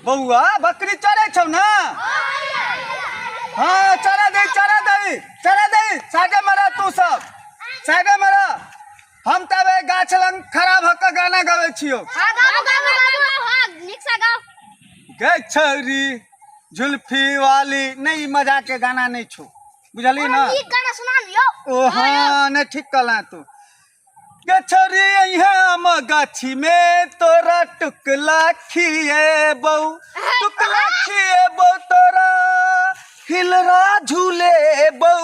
बौआ बकरी चरै छौ ना? हाँ, चरा दे, चरा दे, चरा दे। साइडे में रह, तू सब साइडे में रह। हम तब एहि गाछ लग खड़ा भऽ कऽ गाना गबै छियौ। हाँ, गाओ गाओ गाओ, हाँ, नीक से गाओ। गे छौरी जुल्फी वाली, नहीं, ई मजाक के गाना नहीं छौ, बुझली ना? नीक गाना सुना लियो। ओ हाँ, नहीं, ठीक कहला तू। गे छौरी अइहे आम गाछी में, तोरा टुकला खिएबौ, टुकला खिएबौ, तोरा हिलरा झूलेबौ,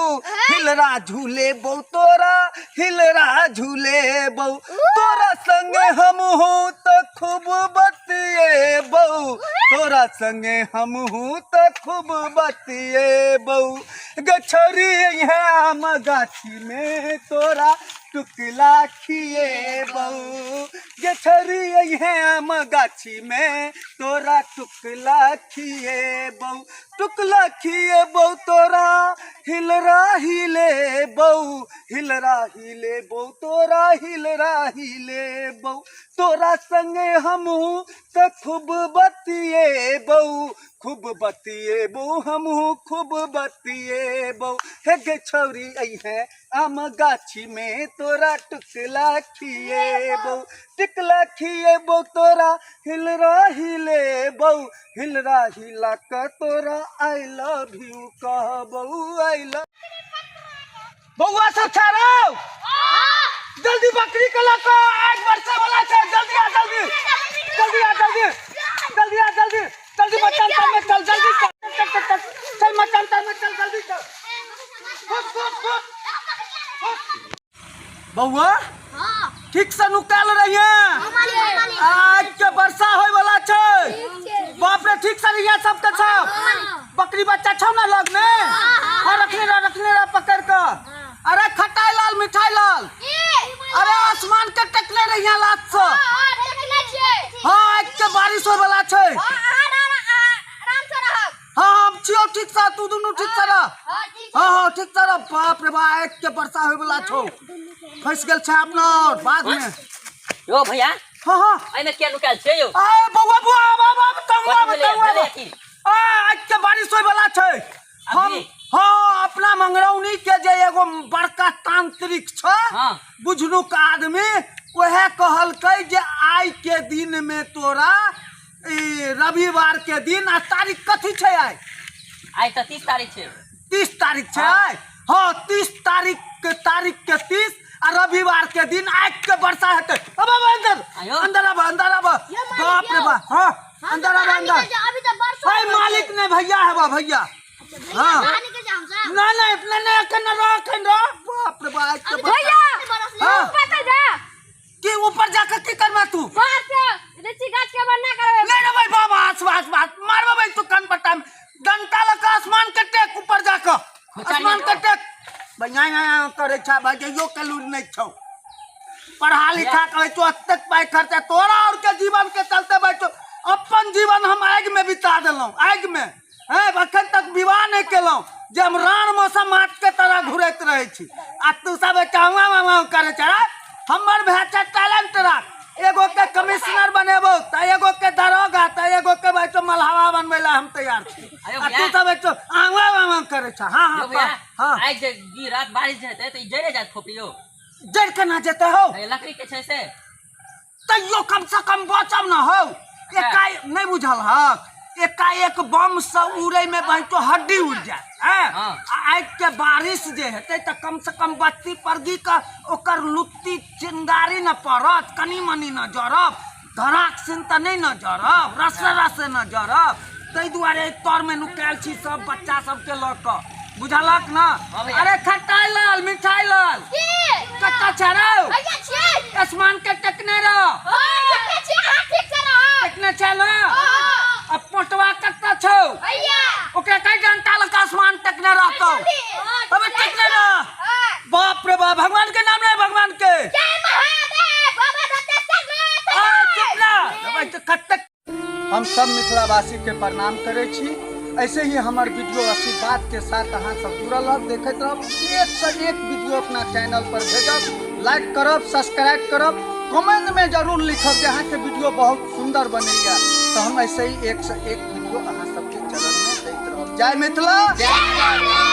हिलरा झूलेबौ, तोरा हिलरा झूलेबौ, तोरा संगे हमहूँ तऽ खूब बतिएबौ, तोरा संगे हमहूँ तऽ खूब बतिएबौ। गे छौरी अइहे आम गाछी में, तोरा टुकला खिएबौ। गे छौरी अइहे आम गाछी में, तोरा टुकला खिएबौ, टुकला खिएबौ, तोरा हिलरा हिलेबौ, हिलरा हिलेबौ, तोरा हिलरा हिलेबौ, तोरा संगे हमहूँ तऽ खूब बतिएबौ, खूब बतिएबौ, हमहूँ खूब बतिएबौ। हे गे छौरी अइहे आम गाछी में, तोरा टुकला खिएबौ, टिकला खिएबौ, तोरा हिलरा हिलेबौ, हिलरा हिला कऽ तोरा I love you कहबौ, I love. बौआ सब छाड़ो जल्दी, बकरी के लऽ कऽ आग बरसे वाला छै। जल्दी आ, जल्दी, जल्दी आ, जल्दी, जल्दी आ, जल्दी, जल्दी। मचान तर में चल, जल्दी चल, चल, चल, चल, चल, मचान तर में चल, जल्दी चल। घुस, घुस, घुस। बौआ, ठीक से नुकायल रहिए, आज के वर्षा होय वाला छै। बाप रे, ठीक से रहिए सबके सब। बकरी बच्चा छौ ना लग में? हाँ, रखने रह, रखने रह पकड़ के। अरे खटाई लाल, मिठाई लाल, अरे आसमान के टेकने रहिए लात से। हाँ, आज के बारिश होय वाला छै। हाँ, हम छियौ ठीक से, तू दुनू ठीक से रह। हाँ हाँ, ठीक से रह। बाप रे बा, एक के वर्षा होय वाला छौ, फंस गेल छै अपना और बाद में। यो भैया। हाँ हाँ। एहिमे किया नुकायल छै यौ? आ बौआ, बौआ, आब, आब, आब, तंगुआ, कथी आब, भेलै? तंगुआ, भेलै आब। की? आ आज के बारिश होय वाला छै। हम अभी? हाँ, अपना मंगरौनी के जे एगो बड़का तांत्रिक छै, बुझनुक आदमी, वएह कहलकै जे आइ के दिन में तोरा ई रविवार के दिन, आ तारीख कथी छै आइ? आइ तऽ 30 तारीख छै। 30 तारीख छै आइ। हाँ, 30 तारीख के, तारीख के 30 आ रविवार के दिन आग के वर्षा हेतै। अब अब अंदर। आयो। अंदर अब, अंदर अब। ये मालिक। बाप रे यौ। बाप, हाँ, अंदर अब, अंदर। अभी तो बरसो। हाय मालिक ने, भैया है बा, भैया। हाँ। ना ना, इतना नहीं, अखन रह, अखन रह। बाप रे बाप, आग के वर्षा। भैया। हाँ। ऊपर जा। की ऊपर जाकर की करबा तू? बाहर से लीची गाछ के बन्ना करबे। नहीं रे भाई बाबा, आस आस आस मारबा भाई तू कान पट्टा में डंटा लगा, आसमान के टेक ऊपर जाकर। खोचा। आसमान के टेक भाई, यहाँ यहाँ करे छा भाई, जइयो के लूर नहीं छौ। पढ़ा लिखा करे तो अतेक पाई खर्चा तोरा और के जीवन के चलते भाई, तो अपन जीवन हम आग में बिता देलहुँ आग में। हैं, अखन तक विवाह नहीं केलहुँ जे हम रान मौसम माट के तरह घुरैत रहै छी, आ तू सब एकटा हुआ हुआ करै छ। हमर भाय छै टैलेंट राख, एगो के कमिश्नर बनेबो तऽ एगो के दरोगा, तऽ एगो के भाई तो मलहवा बनबै ला हम तैयार छी। आयो आ भैया। तू सब एक हुआ हुआ करै छ। हाँ हाँ। यौ भैया। हाँ। आइ जे ई रात बारिश जे हेतै तऽ ई जरि जायत खोपड़ी यौ। जरि केना जेतै हौ? हे, लकड़ी के छै से। तैयो कम से कम बचब न हौ। एकाएक नहीं बुझल हक, एकाएक बम से उड़े में भाई तो हड्डी उड़ जाए हैं। आ आगि के बारिश जे हेतै तऽ कम से कम बत्ती परगी के ओकर लुत्ती चिंगारी न पड़त, कनी मनी न जरब, धराक सिन तऽ नहि न जरब, रसे रसे न जरब। ताहि दुआरे एहि तर में नुकायल छी सब बच्चा सबके लऽ कऽ, बुझलक न? हाँ भैया। अरे खटाई लाल, मिठाई लाल, कत्ता छै रौ? आसमान के टेकने रह। टेकने छै न? आ पोटवा कत्ता छौ? ओकरा कई घंटा लग आसमान टेकने रहतौ? अबे टेकने रह। बाप रे बाप, भगवान के नाम नहीं, भगवान के। आ, चुप ना। अबे तो कत्ते। हम सब मिथिलावासी के प्रणाम करै छी। ऐसे ही हमर वीडियो आशीर्वाद के साथ अहाँ सब जुड़ल रहब, देखैत रहब। एक से एक वीडियो अपना चैनल पर भेजब, लाइक करब, सब्सक्राइब करब, कमेंट में जरूर लिखब जे अहाँके वीडियो बहुत सुंदर बनैया। तऽ हम ऐसे ही एक से एक वीडियो अहाँ सबके चरण में दैत रहब। जय मिथिला, जय।